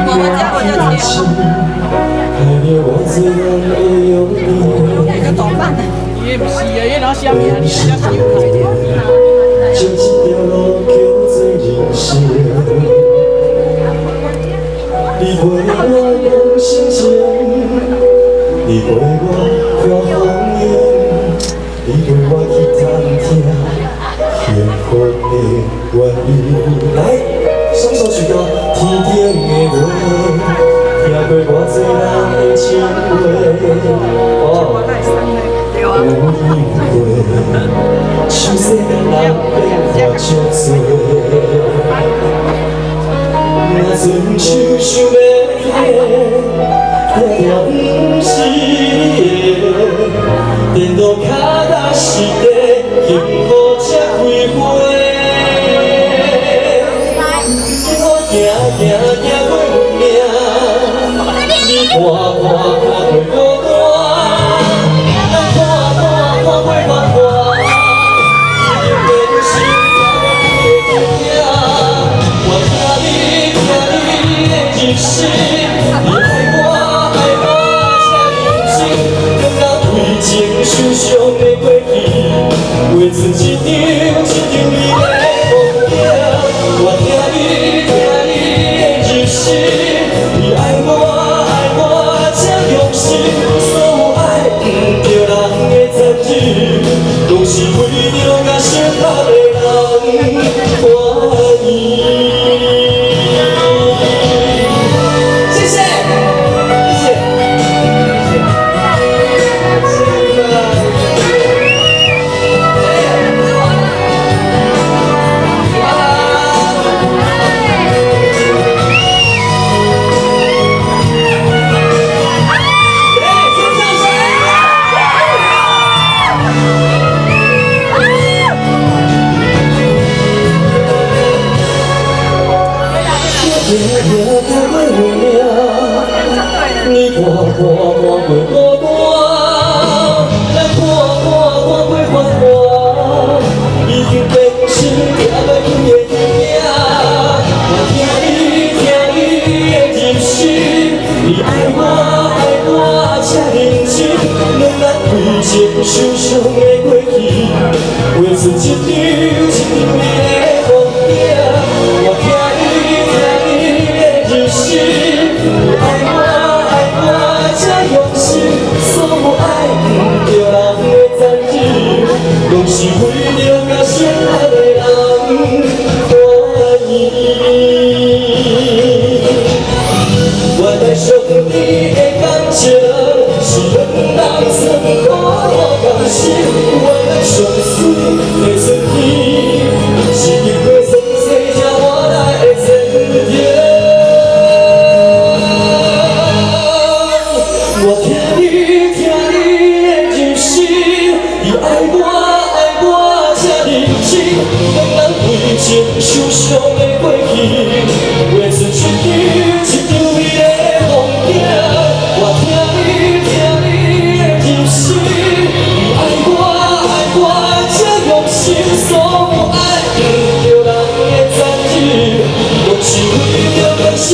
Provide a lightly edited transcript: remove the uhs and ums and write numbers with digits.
天晴，害了偌濟人的用命。伊毋是啊，伊哪寫名，你寫是有開的。這一條路叫做人生。你陪我講心情，你陪我看風景，你陪我去探聽幸福的原因。來，雙手舉高，天頂的月，聽過偌濟人的情話。哦，有因過，像世間人變化足濟。若船手想欲提，定定毋是你的，顛倒跤踏實地，幸福才開花。我行行行過運命，你看看看過孤單，咱看看看過繁華，已經變成你的影。我聽你聽你的入心，你愛我愛我這認真，當咱為情受傷的過去，畫出一張一張美麗的風景。我聽你聽你的入心，你愛我愛我這用心，所有愛毋著人的殘忍，攏是為著共相拍的人歡喜。謝謝，謝謝，謝謝。行行行過運命，你看看看過孤單，咱看看看過繁華，已經變成拆袂開的陰影。我聽你聽你的入心，你愛我愛我這認真，兩人為情受傷的過去，畫出一張一張美麗的風景。我聽你聽你的入心，你愛我愛我這用心，所有愛毋著人的殘忍，攏是為著共相愛的人歡喜。原來上帝的感情是兩人酸苦甘心，原來上水的春天是經過創世才換來的前程。我聽你聽你的入心，你愛我愛我這認真，兩人為情受傷的過去，畫出一張一張美麗的風景。我聽你聽你的入心，你愛我愛我這用心，所有愛毋著人的殘忍，攏是為著共相